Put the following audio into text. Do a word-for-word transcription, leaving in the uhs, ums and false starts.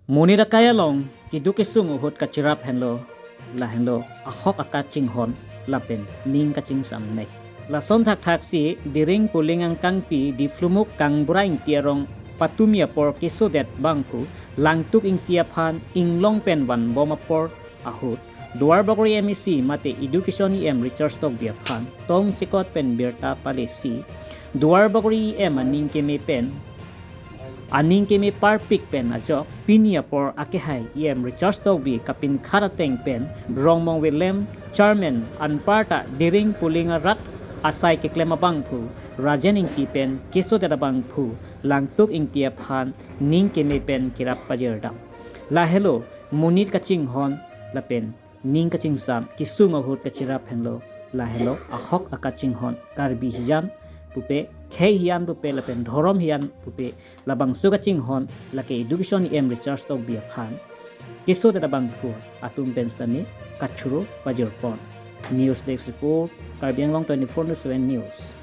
Monit akai along keduk kesung ahut kachirap henlo, lahenlo ahok akachinghon lapen ning kachingsamnei. Lason thakthaksi Diring Poling angkangpi Diphlumuk Kangbura Ingti arong patumi apor kesodet abangphu Langtuk Ingti aphan inglong pen vanbom apor ahut Duarbagori M A C mate Education E M Richard Tokbi aphan tongsekot pen birta palesi Duarbagori E M aning keme pen aning keme parpik pen ajok pini apor akehai E M Richard Tokbi kapinkhat ateng pen Rongmong Willem Chairman anparta Diring Poling arat asai keklem abangphu Rajen Ingti pen kesodet abangphu Langtuk Ingti aphan ning keme pen kerap pajirdam. Lahelo monit kachinghon lapen ning kachingsam kesung ahut kachirap henlo, lahelo ahok akachinghon Karbi hijan pupe, khei hijan pupe lapen dhorom hijan pupe labangso kachinghon lake Education E M Richard Tokbi aphan kesodet abangphu atum pen sitame kachoro pajirpon. News Desk Report, Karbi Anglong twenty-four into seven News.